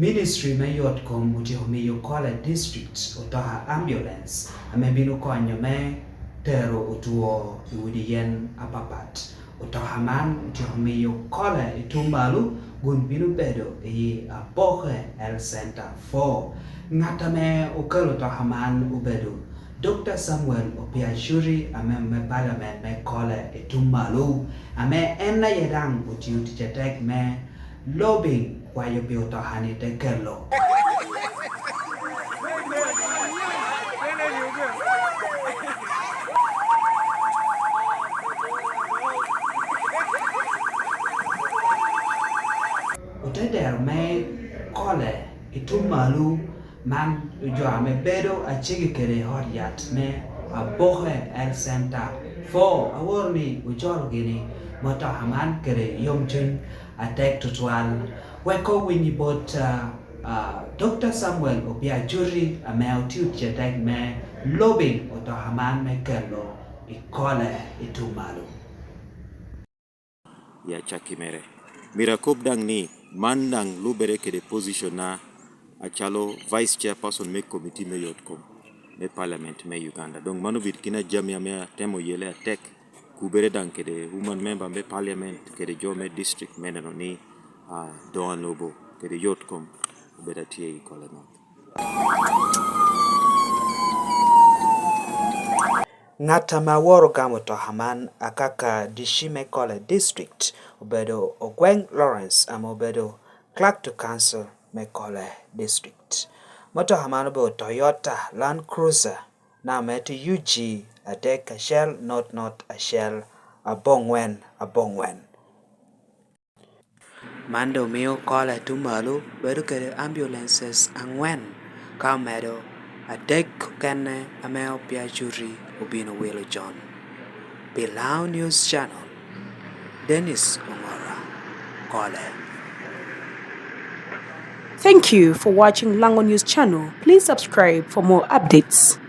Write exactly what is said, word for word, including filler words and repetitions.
Ministry me yot kom otyeko miyo Kole District otoka ambulance ame bino konyo me tero otwo i udi yen apapat. Otoka man otyeko miyo Kole i Tum Malo kun bino bedo i Aboke Health Center four. Ngat ame okelo otoka man obedo Dokta Samuel Opiacuri ame me Parliament me Kole i Tum Malo, ame en aye daŋ otio tic atek me lobbying kwayo pi otoka-ni te kelo. Otedero me Kole i Tum Malo man jo ame bedo acege kede i ot yat me Aboke Health Center four, aworo ni ocoro gini motoka man kede yomcuny atek tutwal. Wek owinyi bot, ah, ah, Dokta Samuel Opiacuri ame otio tic atek me lobbying otoka man me kelo i Kole i Tum Malo. I acakki mere, myero akob daŋ ni man daŋ lubere kede posicionna acalo Vice Chairperson me Komiti me Yot Kom me Parliament me Uganda. Doŋ mano obedo kina jami ame atemo yele atek, kubere daŋ kede woman member me Parliament kede jo me district me neno ni, ah, doŋ anubo kede yot kom obedo atye i Kole North. Ŋat ame aworo gamo otoka man akaka D C me Kole District obedo Ogweng Lawrence ame obedo Clerk to Council me Kole District. Motoka man obedo Toyota Land Cruiser namba me tye U G adek acel not not acel abongwen abongwen. Man doŋ mio Kole Tum Malo bedo kede ambulances angwen, ka omedo adek okene ame Opiacuri obino wilo con. Pi Lango News Channel, Dennis Ongora, Kole. Thank you for watching Lango News Channel. Please subscribe for more updates.